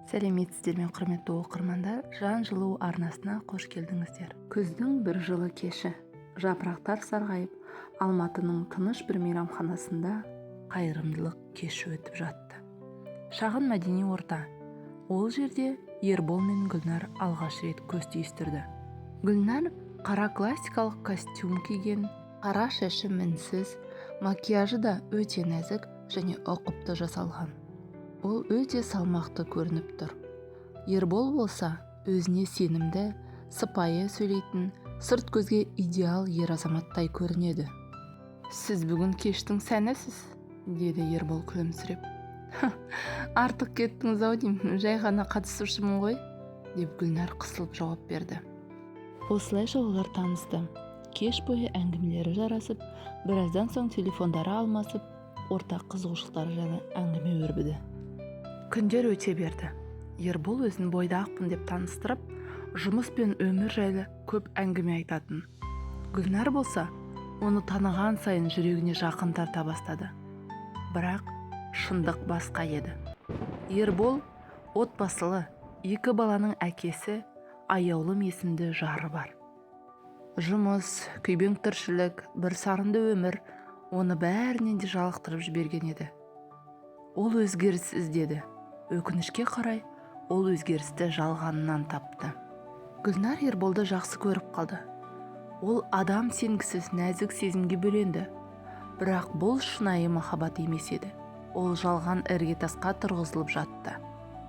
Сәлеметсіздер ме, құрметті оқырмандар! Жан жылу арнасына қош келдіңіздер. Күздің бір жылы кеші. Жапырақтар сарғайып, Алматының тыныш бір мейрамханасында қайырымдылық кеші өтіп жатты. Шағын мәдени орта. Ол жерде Ербол мен Гүлнар алғаш рет көз түйістірді. Гүлнар қара классикалық костюм киген, қара шашы мінсіз, макияжы да өте нәзік және ұқыпты жасалған. Ол өте салмақты көрініп тұр. Ербол болса, өзіне сенімді, сыпайы сөйлейтін, сырт көзге идеал ер азаматтай көрінеді. «Сіз бүгін кештің сәнісіз», – деді Ербол күлімсіреп. «Артық кеттіңіз ау деймін, жай ғана қатысушымын ғой», – деп Гүлнар қысылып жауап берді. Осылайша олар танысты. Кеш бойы әңгімелері жарасып, біраздан соң телефондары алмасып, ортақ қызығушылықтары жайлы әңгіме өрбіді. Күндер өте берді. Ербол өзін бойдақпын деп таныстырып, жұмыс пен өмір жайлы көп әңгіме айтатын. Гүлнар болса, оны таныған сайын жүрегіне жақын тарта бастады. Бірақ шындық басқа еді. Ербол отбасылы, екі баланың әкесі, Аяулым есімді жары бар. Жұмыс, күйбең тіршілік, бір сарынды өмір оны бәрінен де жалықтырып жіберген еді. Ол өзгеріс іздеді. Өкінішке қарай, ол өзгерісті жалғаннан тапты. Гүлнар Ерболды жақсы көріп қалды. Ол адам сенгісіз нәзік сезімге бөленді. Бірақ бұл шынайы махаббат емес еді. Ол жалған іргетасқа тұрғызылып жатты.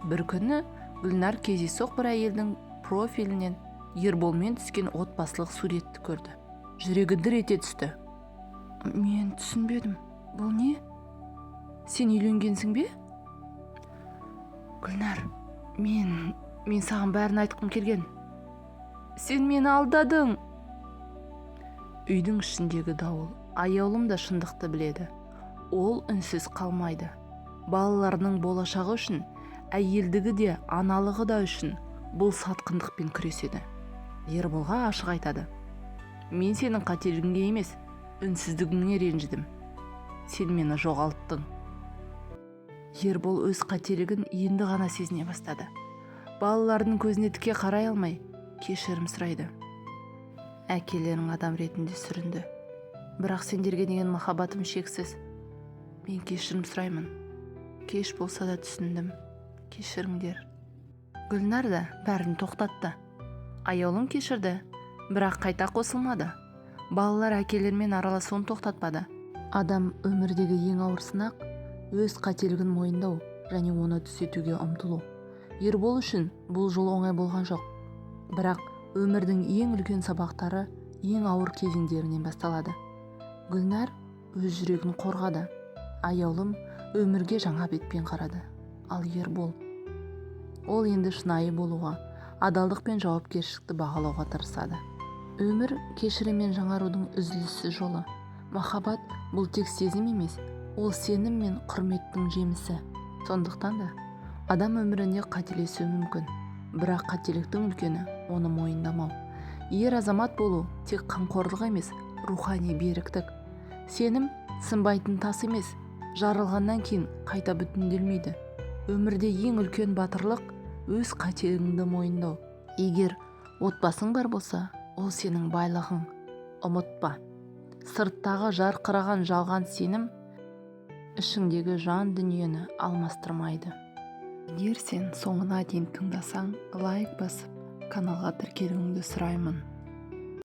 Бір күні Гүлнар кездейсоқ бір әйелдің профилінен Ерболмен түскен отбасылық суретті көрді. Жүрегі дір ете түсті. «Мен түсінбедім, бұл не? Сен үйленгенсің бе?» «Гүлнар, мен саған бәрін айтқым келген. Сен мені алдадың!» Үйдің ішіндегі дауыл. Аяулым да шындықты біледі. Ол үнсіз қалмайды. Балаларының болашағы үшін, әйелдігі де, аналығы да үшін бұл сатқындықпен күреседі. Ерболға ашық айтады: «Мен сенің қателігіңе емес, үнсіздігіңе ренжідім. Сен мені жоғалттың». Ербол өз қателігін енді ғана сезіне бастады. Балаларының көзіне тіке қарай алмай, кешірім сұрайды: «Әкелерің адам ретінде сүрінді, бірақ сендерге деген махаббатым шексіз. Мен кешірім сұраймын. Кеш болса да түсіндім, кешіріңдер». Гүлнар да бәрін тоқтатты. Аяулым кешірді, бірақ қайта қосылмады. Балалар әкелерімен араласуын тоқтатпады. Адам өмірдегі ең ауыр сынақ – өз қателігін мойындау және оны түзетуге ұмтылу. Ербол үшін бұл жол оңай болған жоқ. Бірақ өмірдің ең үлкен сабақтары ең ауыр кезеңдерінен басталады. Гүлнар өз жүрегін қорғады, Аяулым өмірге жаңа бетпен қарады. Ал Ербол, ол енді шынайы болуға, адалдық пен жауапкершілікті бағалауға тырысады. Өмір – кешірім мен жаңарудың үзіліссіз жолы. Махаббат – бұл тек сезім емес, ол сенім мен құрметтің жемісі. Сондықтан да адам өмірінде қателесуі мүмкін, бірақ қателіктің үлкені – оны мойындамау. Ер азамат болу – тек қамқорлық емес, рухани беріктік. Сенім сынбайтын тас емес, жарылғаннан кейін қайта бүтінделмейді. Өмірде ең үлкен батырлық – өз қателігіңді мойындау. Егер отбасың бар болса, ол сенің байлығың. Ұмытпа, сырттағы жарқыраған жалған сенім ішіңдегі жан дүниені алмастырмайды. Егер сен соңына дейін тыңдасаң, лайк басып, каналға тіркелуіңді сұраймын.